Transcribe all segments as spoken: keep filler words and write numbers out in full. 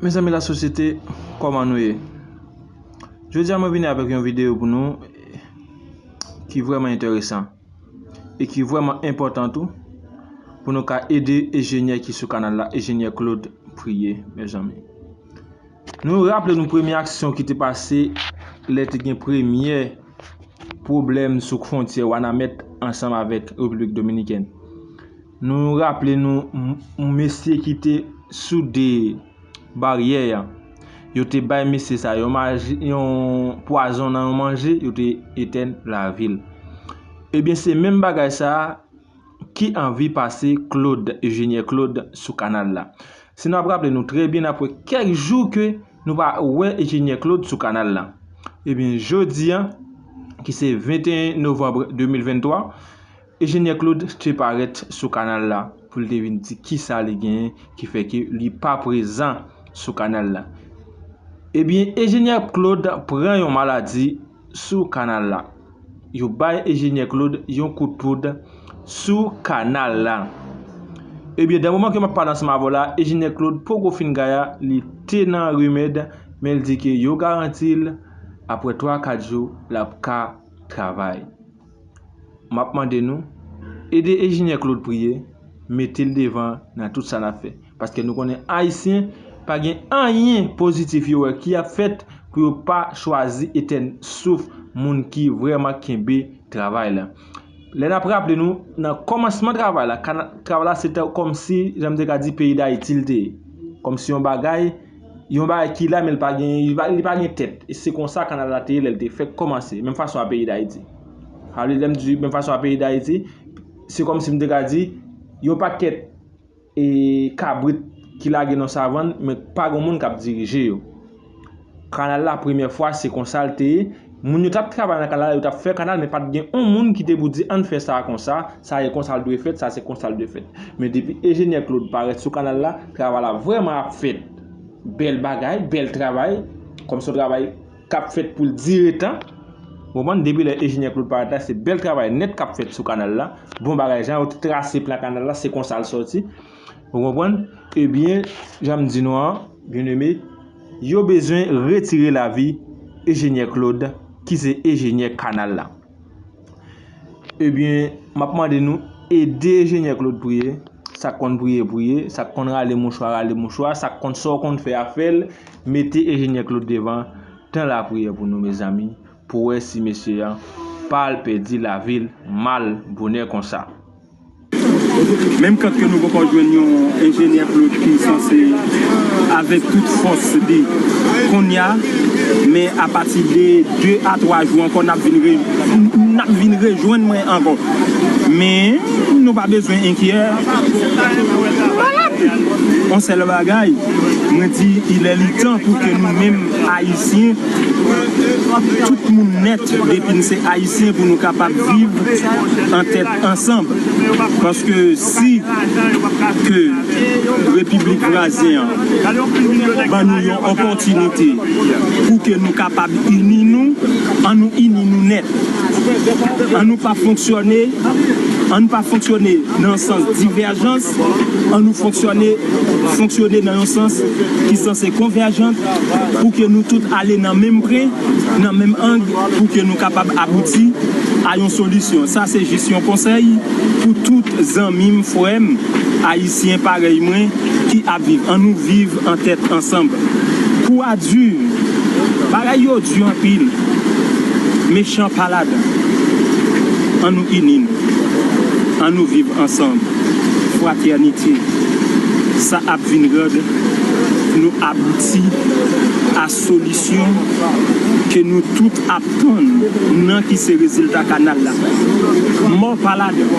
Mezanmi lasosyete, kòman nou ye? Jodi a mwen vini avèk yon videyo pou nou ki vrèman enteresan e ki vrèman enpòtan tou pou nou ka ede enjenyè ki sou kanal la, enjenyè Claude Prié, mezanmi. Nou raple nou premye aksyon ki te pase lè te gen premye pwoblèm sou fwontyè Wanament ansanm avèk Repiblik Dominikèn. Nou raple nou m- mesye ki te sou de baryè a, yo te bay mesye sa yon, maji, yon pwazon nan yon manje, yo te etèn lavi l. Ebyen, se menm bagay sa a ki anvi pase Claude, enjenyè Claude sou kanal la. Si n ap raple nou trè byen, n ap wè kèk jou ke nou pa wè enjenyè Claude sou kanal la. Ebyen, jodi a, ki se venteyen novanm de mil venntwa, enjenyè Claude te parèt sou kanal la pou l te vin di kisa li genyen ki fè ke li pa prezan sou kanal la. Ebyen, enjenyè Claude pran yon maladi sou kanal la. Yo bay enjenyè Claude yon kout poud sou kanal la. Ebyen, dan moman ke m ap pale ansanm avè w la, enjenyè Claude poko fin gaya, li te nan remèd, men l di ke yo garanti l, apre twa kat jou, l ap ka travay. M ap mande nou, ede enjenyè Claude Prié, mete l devan nan tout sa n ap fè. Paske nou konnen Ayisyen pa gen anyen pozitif yo wè ki ap fèt pou yo pa chwazi etèn souf moun ki vrèman kenbe travay la. Lè n ap raple nou, nan kòmansman travay la, kana- travay la se te kòmsi, jan m te ka di, peyi Dayiti l te ye. Kòmsi yon bagay, yon bagay ki la, men li pa gen, li pa, li pa gen tèt. E se konsa kanal la te ye lè l te fèk kòmanse, menm fason a peyi Dayiti. Sa vle di, lè m di menm fason a peyi Dayiti, se kòmsi m te ka di, yon pakèt e kabrit ki lage nan savann, men pa gen moun k ap dirije yo. Kanal la, premyè fwa, se konsa l te ye. Moun yo t ap travay nan kanal la, yo t ap fè kanal, men pa t gen yon moun ki te pou di, ann fè sa konsa, sa e konsa l dwe fèt, sa se konsa l dwe fèt. Men depi enjenyè Claude parèt sou kanal la, travay la vrèman ap fèt. Bèl bagay, bèl travay, kòm se yon travay k ap fèt pou l dire tan. Ou konprann? Depi lè enjenyè Claude parèt la, se bèl travay nèt k ap fèt sou kanal la. Bon bagay, jan yo te trase plan kanal la, se konsa l sòti. Ou konprann? Ebyen, jan m di nou an, byeneme, yo bezwen retire lavi enjenyè Claude, ki se enjenyè kanal la. Ebyen, m ap mande nou ede enjenyè Claude Prié, sa k konn priye, priye, sa k konn rale mouchwa, rale mouchwa, sa k konn sa w konn fè a fè l, mete enjenyè Claude devan, tan lapriyè pou nou, mezanmi, pou wè si mesye a pa al pèdi lavi l mal bonè konsa. Menm kan ke nou poko jwenn yon enjenyè Claude ki sanse avèk tout fòs li kounye a, men apati de de a twa jou ankò, n ap vin re- n ap vin rejwenn mwen ankò. Men nou pa bezwen enkyè. Malad! Yon sèl bagay, mwen di, il est le temps pou ke nou menm Ayisyen, tout moun nèt, depi n se Ayisyen, pou nou kapab viv an tèt ansanm. Paske si ke Repiblik vwazen an ban nou yon opòtinite pou ke nou kapab ini nou, an nou ini nou nèt. An nou pa fonksyone, an nou pa fonksyone nan sans divèjans, an nou fonksyone, fonksyone nan yon sans ki sanse konvèjan pou ke nou tout ale nan menm pre, nan menm ang, pou ke nou kapab abouti a yon solisyon. Sa se jis yon konsèy pou tout zanmi m, frè m, ayisyen parèy mwen ki ap viv. An nou viv an tèt ansanm. Kou a di, bagay yo di anpil. Mechan pa ladan. An nou ini nou. An nou viv ansanm. Fratènite. Sa ap vin rann nou abouti a solisyon ke nou tout ap tann nan ki se rezilta kanal la. Mò pa ladan.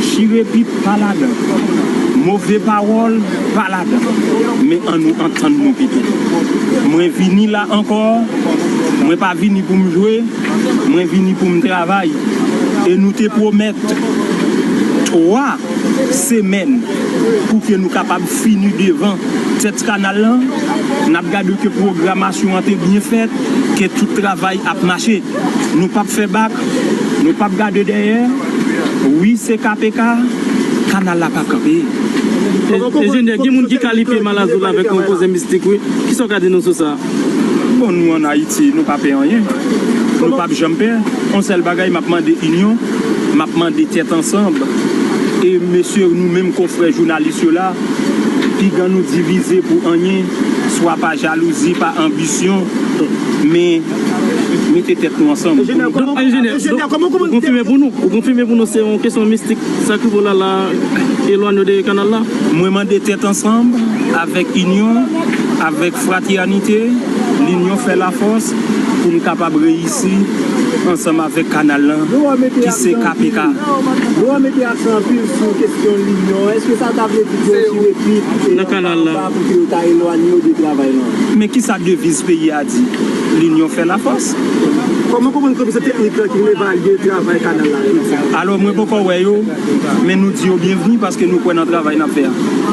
Chire pip pa ladan. Move pawòl pa ladan. Men an nou antann nou pito. Mwen vini la ankò. Mwen pa vini pou m jwe. Mwen vini pou m travay. E nou te pwomèt twa semèn pou ke nou kapab fini devan tèt kanal lan. N ap gade ke pwogramasyon an te byen fèt, ke tout travay ap mache. Nou p ap fè bak, nou p ap gade dèyè. Wi, se K P K, kanal la p ap kanpe. Enjenyè, gen moun ki kalifye Malazou la avèk yon koze mistik, wi. Kisa w ka di nou sou sa? Bon, nou ann Ayiti, nou pa pè anyen. Nou p ap janm pè. Yon sèl bagay, m ap mande inyon, m ap mande tèt ansanm. E mesye, nou menm konfrè jounalis yo la, piga nou divize pou anyen, swa pa jalouzi, pa anbisyon, men mete tèt nou ansanm. Donk, enjenyè, ou konfime pou nou, ou konfime pou nou se yon kesyon mistik, sa ki vo la la, elwanye de kanal la? Mwen mande tèt ansanm, avèk inyon, avèk fratènite, linyon fè lafòs, pou n kapab reyisi ansanm avèk kanal lan, ki se K P K. Nou an mete aksan anpil sou kesyon linyon. Èske sa ta vle di gen yon ti repi nan kanal la pou ke yo ta elwanye yo de travay lan? Men ki sa deviz peyi a di? Linyon fè lafòs. Kòman w konprann komisè teknik lan ki vin evalye travay kanal la jodi a? Alò, mwen poko wè yo, men nou di yo byenvni paske nou kwè nan travay n ap fè a.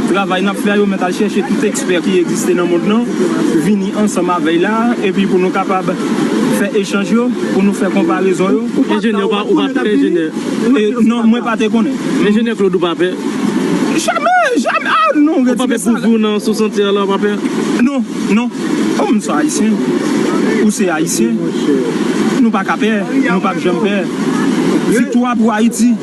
Travay n ap fè a, yo mèt al chèche tout ekspè ki egziste nan mond lan, vini ansanm avè l la, epi pou nou kapab fè echanj yo, pou nou fè konparezon yo. Enjenyè, ou pa, ou pa pè, enjenyè? E, non, mwen pa te konnen. Enjenyè Claude, ou pa pè? Jamè, jamè. Ah, non, retire sa la. Ou pa pè pou vi w nan sou santye a la, ou pa pè? Non, non. Oh, m se ayisyen. Ou se ayisyen. Nou pa ka pè, nou p ap janm pè. Viktwa pou Ayiti.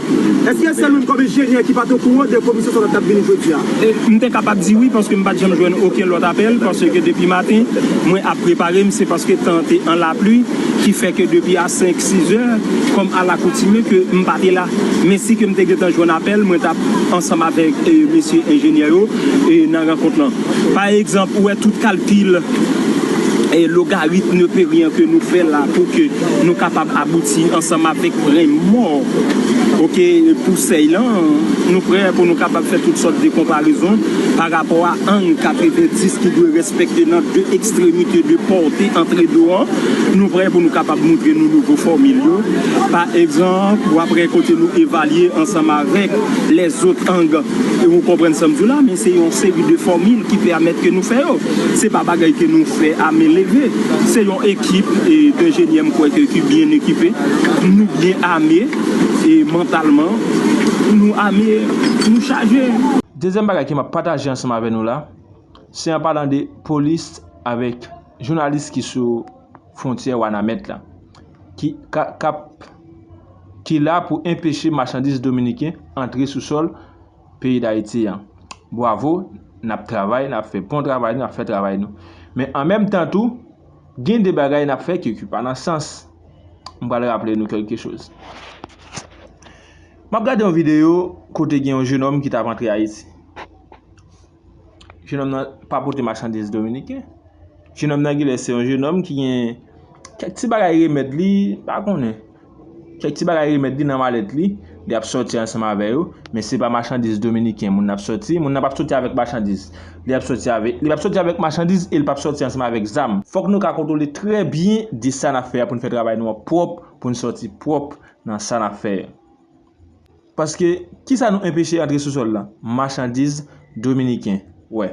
Èske sèl ou menm kòm enjenyè ki pa t okouran de komisyon sa t ap vini jodi a? E, m te kapab di wi, paske m pa t janm jwenn okenn lòt apèl, paske depi maten, mwen ap prepare m, se paske tan an te an lapli, ki fè ke depi a senk, sis è, kòm alakoutime, ke m pa te la. Men si ke m te gentan jwenn apèl, mwen t ap ansanm avèk, e, mesye enjenyè yo, e, nan rankont lan. Pa egzanp, ou wè tout kalkil, e, logaritm de peri an ke nou fè la pou ke nou kapab abouti ansanm avèk pwen mò, oke, pou sèy lan, nou prè pou nou kapab fè tout sòt de konparezon pa rapò a ang katrevenndis ki dwe respekte nan de ekstremite de pòte antre do an. Nou prè pou nou kapab montre nou nouvo fòmil yo. Pa egzanp, w ap wè kote nou evalye ansanm avèk lèzòt ang. E ou konprann sa m di w la, men se yon seri de fòmil ki pèmèt ke nou fè yo. Se pa bagay ke nou fè a men leve. Se yon ekip, e, denjenyè, m kwè ke, ki byen ekipe. Nou byen ame, e, mantalman. Nou ame, nou chaje. Dezyèm bagay ke m ap pataje ansanm avè nou la, se an palan de polis avèk jounalis ki sou fwontyè Wanament la, ki, ka, k ap, ki la pou enpeche machandiz dominiken antre sou sòl peyi Dayiti an. Bwavo, n ap travay, n ap fè bon travay nou, n ap fè travay nou. Men an menm tan tou, gen de bagay n ap fè ki, ki pa nan sans. M pral raple nou kèlke choz. M ap gade yon videyo kote gen yon jenòm ki t ap antre Ayiti. Jenòm nan pa pote machandiz dominiken. Jenòm nan genlè se yon jenòm ki gen kèk ti bagay remèd li, pa konnen. Kèk ti bagay remèd li nan malèt li, li ap sòti ansanm avè yo, men se pa machandiz dominiken moun nan ap sòti, moun nan p ap sòti avèk machandiz. Li ap sòti avèk, li p ap sòti avèk machandiz e li p ap sòti ansanm avèk zam. Fòk nou ka kontwole trè byen de sa n ap fè a pou n fè travay nou an pwòp, pou n sòti pwòp nan sa n ap fè a. Paske, kisa nou enpeche antre sou sòl la? Machandiz dominiken. Wè.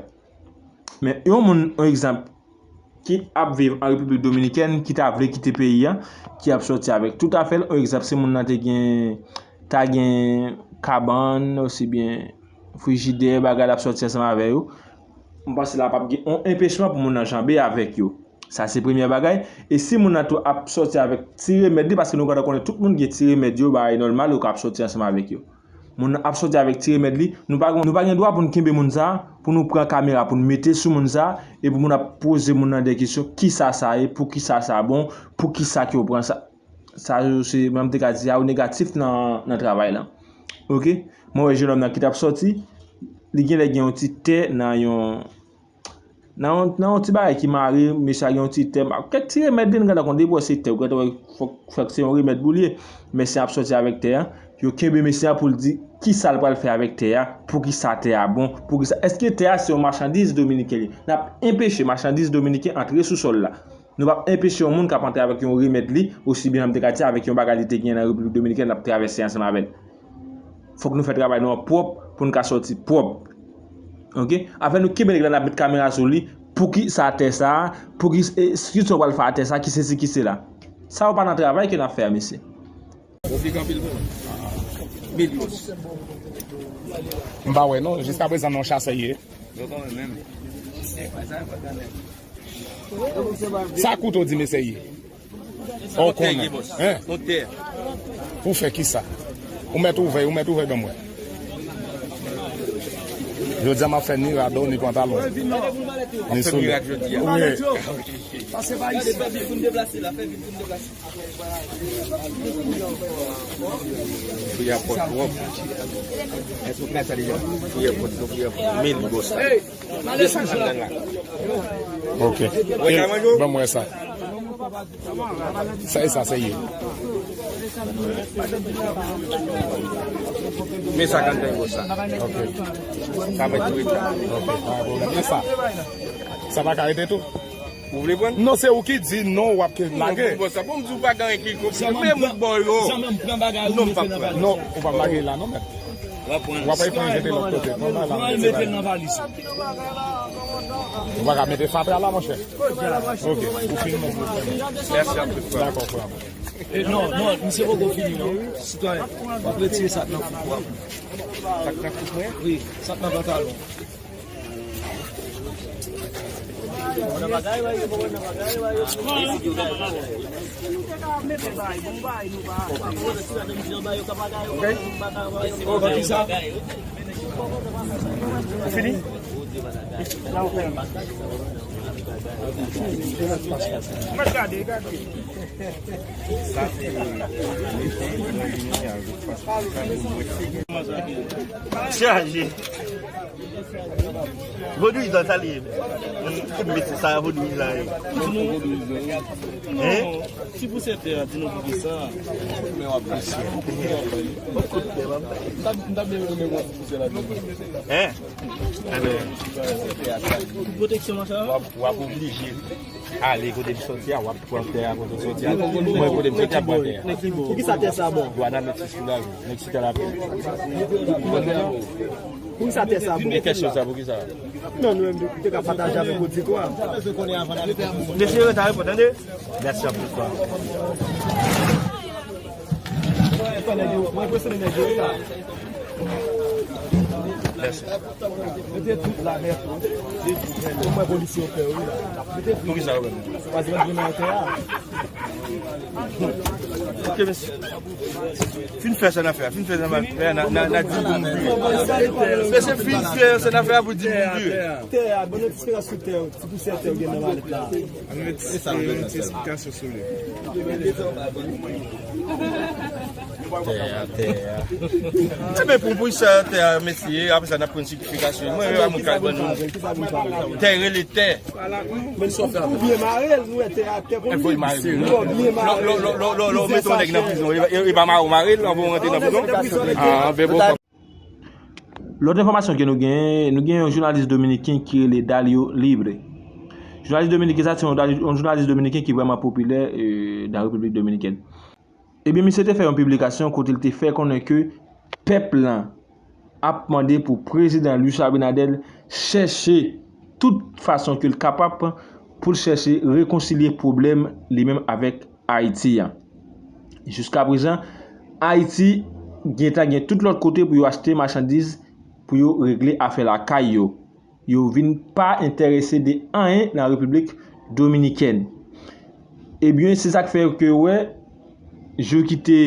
Men yon moun, yon egzanp, ki ap viv an Repiblik Dominikèn, ki ta vle kite peyi a, ki ap sòti avèk tout afè l, yon egzanp, si moun nan te gen, ta gen kabann, osibyen frijidè, bagay, l ap sòti ansanm avè yo, m panse la p ap gen yon enpechman pou moun nan janbe avèk yo. Sa se premyè bagay. E si moun nan tou ap sòti avèk ti remèd li, paske nou gentan konnen tout moun gen ti remèd yo, bagay nòmal, yo ka ap sòti ansanm avèk yo. Moun nan ap sòti avèk ti remèd li, nou pa, nou pa gen dwa pou n kenbe moun sa a, pou nou pran kamera, pou n mete sou moun sa a, epi pou n ap poze moun nan de kesyon, kisa sa ye, poukisa sa bon, poukisa ke w pran sa. Sa yo se, mwen m te ka di, sa yo negatif nan, nan travay lan. Oke? Mwen wè jenòm nan ki t ap sòti, li genlè gen yon ti tè nan yon, nan yon, nan yon ti bagay ki mare, mesye a gen yon ti tè, kèk ti remèd li, n gentan konn depi w wè se tè, ou gentan wè fòk, fòk se yon remèd pou li ye. Mesye a ap sòti avèk tè a, yo kenbe mesye a pou l di kisa l pral fè avèk tè a, poukisa tè a bon, poukisa, èske tè a se yon machandiz dominiken li? N ap enpeche machandiz dominiken antre sou sòl la. Nou p ap enpeche yon moun k ap antre avèk yon remèd li, osibyen jan m te ka di, avèk yon bagay li te genyen nan Repiblik Dominikèn, l ap travèse ansanm avè l. Fòk nou fè travay nou an pwòp pou n ka sòti pwòp. Oke? Afè nou kenbe nèg la, n ap met kamera sou li. Poukisa tè sa a? Pouki, e, kisa w pral fè a tè sa a? Ki sesi, ki sela? Sa yo pa nan travay ke n ap fè a, mesye. Konplike anpil pou mwen. Mil yos. M pa wè non, jiskaprezan non chasè ye. Sa kouto di mesye ye. Ou konnen. Hein? Pou fè kisa? Ou mèt ouvè, ou mèt ouvè ban mwen. Jodi a m ap fè ni rado, ni pantalon. Ni soulye. Wi. Fè vin pou n deplase la, fè vin pou n deplase. Fouye a pòt twòp. Fouye a pòt twòp, fouye a pòt. Men li bòs la. Desann anndan la. Ok. Wè ka manje w? Ban mwen sa. Sa e sa, se ye. Men sa k anndan bòs la. Ok. Sa mèt tou eta. Ok, pa gen pwoblèm. Men sa. Sa pa ka rete tou? Ou vle pran? Non, se ou ki di non, w ap ke lage. Bon, sa pou m di w pa gen anyen ki konplike. Men m bò yo. Non, m p ap pran. Non, ou p ap lage la non, mèt. W ap pran. W ap al pran jete lòt kote. Pran la, mete la. Ou pa ka mete fatra la, monchè. Ok, ou fin manje. Mèsi anpil, frè. Dakò, frè. E non, non, misye poko fini, non. Sitwayen, w ap retire sa k nan koup ou a. Sa k nan koup mwen? Wi, sa k nan pantalon. Fini? Chaje. Vodouizan sa li ye. Tout mesye sa vodouizan ye. Hein? Ti pousè tè a, di nou poukisa. Hein? Pwoteksyon machin an? W ap, w ap oblije ale kote m soti a, w ap pran tè a kote m soti a. Mwen kote m soti a, pran tè a. Poukisa tè sa bon? Dwa nan mèt sou la, nèg sou tè la. Poukisa tè sa bon? Kèsyon sa, poukisa? Non, nou menm, nou te ka pataje avèk oditwa. Mesye, yo ta reponn, tande? Mèsi anpil, frè. Mèsi. Mete tout la nèt. Ou mwen polisye yo fè, wi, la. Poukisa yo menm? Pas yo vin nan tè a. Ok, mesye. Fin fè sa n ap fè a, fin fè sa n ap fè a, n a, n a, n a di Bondye. Mesye, fin fè sa n ap fè a pou di Bondye. Tè a, ban nou ti esperans sou tè, ti pousè tè ou gen nan malèt la. Ann met esplikasyon sou li. Tè a, tè a. Enben, pou, pou sa tè a, mesye, apre sa, n ap pran siyifikasyon. Mwen, mwen, mwen, mwen, tè rele tè. Men ou byen mare l, nou wè tè a, tè pou li. Fò l mare. Lè w byen mare. Lè w, lè w, lè w, lè w, lè w mete yon nèg nan prizon, e, e, e pa mare w mare l anvan w rantre nan prizon? Ah, ben bon. Lòt enfòmasyon ke nou genyen, nou genyen yon jounalis dominiken ki rele Dalio Libre. Jounalis dominiken sa, se yon, yon jounalis dominiken ki vrèman popilè, euh, nan Repiblik Dominikèn. Ebyen, misye te fè yon piblikasyon kote l te fè konnen ke pèp lan ap mande pou prezidan Luis Abinader chèche tout fason ke l kapab pou l chèche rekonsilye pwoblèm li menm avèk Ayiti an. Jiskaprezan, Ayiti gentan gen tout lòt kote pou yo achte machandiz pou yo regle afè lakay yo. Yo vin pa enterese de anyen nan Repiblik Dominikèn. Ebyen, se sa k fè ke w wè, jou ki te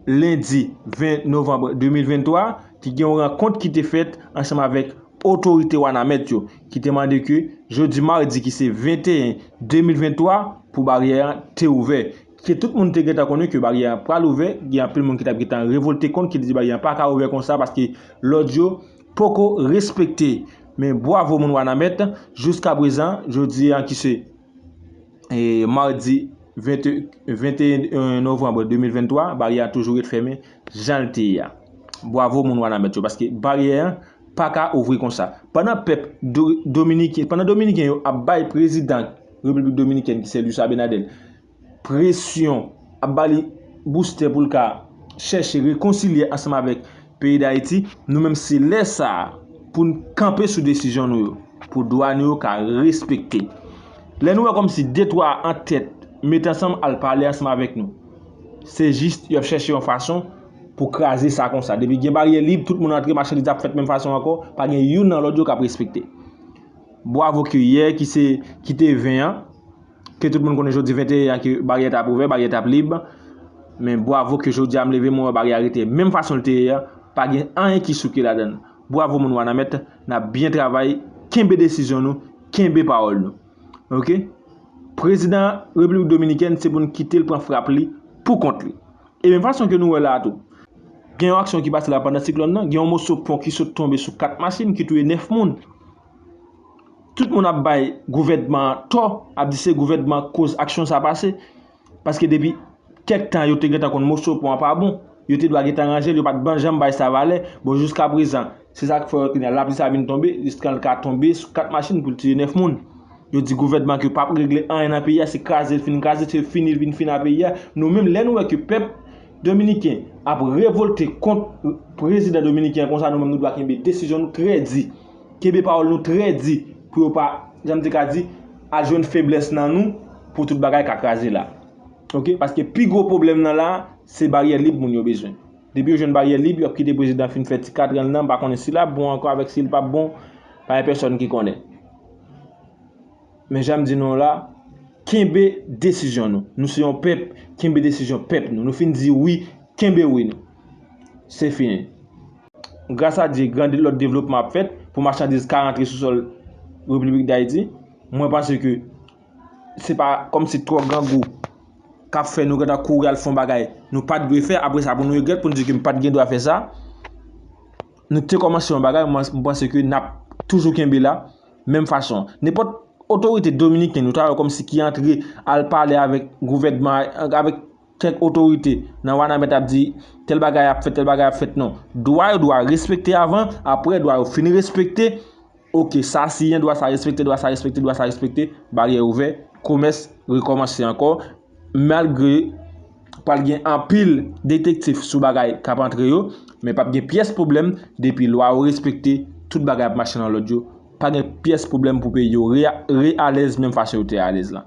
lendi ven novanm de mil venntwa, ki gen yon rankont ki te fèt ansanm avèk otorite Wanament yo, ki te mande ke jodi madi ki se venteyen de mil venntwa pou baryè an te ouvè. Ke tout moun te gentan konnen ke baryè an pral ouvè, gen anpil moun ki t ap gentan revòlte kont, ki te di baryè an pa ka ouvè konsa paske lòd yo poko respekte. Men bwavo moun Wanament, jiskaprezan, jodi a ki se, e, madi vente, venteyen novanm de mil venntwa, baryè a toujou ret fèmen jan l te ye a. Bwavo moun Wanament yo, paske baryè a pa ka ouvri konsa. Pandan pèp do-, dominiken, pandan dominiken yo ap bay prezidan Repiblik Dominikèn ki se Luis Abinader presyon, ap ba li boustè pou l ka chèche rekonsilye ansanm avèk peyi Dayiti, nou menm se lè sa a pou n kanpe sou desizyon nou yo, pou dwa nou yo ka respekte. Lè nou wè kòmsi de twa an tèt mete ansanm al pale ansanm avèk nou, se jis y ap chèche yon fason pou kraze sa konsa. Depi gen baryè lib, tout moun antre, machandiz ap fèt menm fason ankò, pa gen youn nan lòd yo k ap respekte. Bwavo ke yè ki se, ki te ven an, ke tout moun konnen jodi venteyen an ke baryè t ap ouvè, baryè t ap lib. Men bwavo ke jodi a m leve, mwen wè baryè a rete menm fason l te ye a, pa gen anyen ki souke ladan l. Bwavo moun Wanament, n ap byen travay, kenbe desizyon nou, kenbe pawòl nou. Oke? Prezidan Repiblik Dominikèn se pou n kite l pran frap li pou kont li. E menm fason ke nou wè la a tou, gen yon aksyon ki pase la pandan siklòn nan, gen yon moso pon ki sot tonbe sou kat machin ki touye nèf moun. Tout moun ap bay gouvènman an tò, ap di se gouvènman k koz aksyon sa pase. Paske depi kèk tan yo te gentan konn moso pon an pa bon. Yo te dwa gentan ranje l, yo pa t ban janm bay sa valè. Bon, jiska prezan, se sa k fè w wè kounye a lapli sa vin tonbe, jiska l ka tonbe sou kat machin pou l tiye nèf moun. Yo di gouvènman ke p ap regle anyen nan peyi a, se kraze l fin kraze, se fini l vin fini a peyi a. Nou menm, lè nou wè ke pèp dominiken ap revolte kont prezidan dominiken an konsa, nou menm nou dwa kenbe desizyon nou trè di. Kenbe pawòl nou trè di pou yo pa, jan m te ka di, al jwenn feblès nan nou pou tout bagay ka kraze la. Oke? Paske pi gwo pwoblèm nan la, se baryè lib moun yo bezwen. Depi yo jwenn baryè lib, yo ap kite prezidan fin fè ti katran l nan, m pa konnen si l ap bon ankò avèk si l p ap bon, pa gen pèsòn ki konnen. Men jan m di nou la, kenbe desizyon nou. Nou se yon pèp, kenbe desizyon pèp nou. Nou fin di wi, kenbe wi nou. Se fini. Gras a Dye, gran lòt devlopman ap fèt pou machandiz ka rantre sou sòl Repiblik Dayiti. Mwen panse ke se pa kòmsi twò grangou k ap fè nou gentan kouri al fè yon bagay nou pa t dwe fè. Apre sa, pou nou regrèt, pou nou di ke m pa t gen dwa fè sa. Nou te kòmanse yon bagay, mwen, mwen panse ke n ap toujou kenbe la, menm fason. Nenpòt otorite dominiken, nou ta wè kòmsi ki antre al pale avèk gouvènman, avèk kèk otorite nan Wanament ap di, tèl bagay ap fèt, tèl bagay ap fèt, non. Dwa yo dwa respekte avan, apre dwa yo fin respekte, oke, sa siyen, dwa sa respekte, dwa sa respekte, dwa sa respekte, baryè ouvè, komès rekòmanse ankò, malgre pral gen anpil detektif sou bagay k ap antre yo, men p ap gen pyès pwoblèm depi lwa yo respekte, tout bagay ap mache nan lòd yo, pa gen pyès pwoblèm pou peyi yo re, re alèz menm fason yo te alèz la.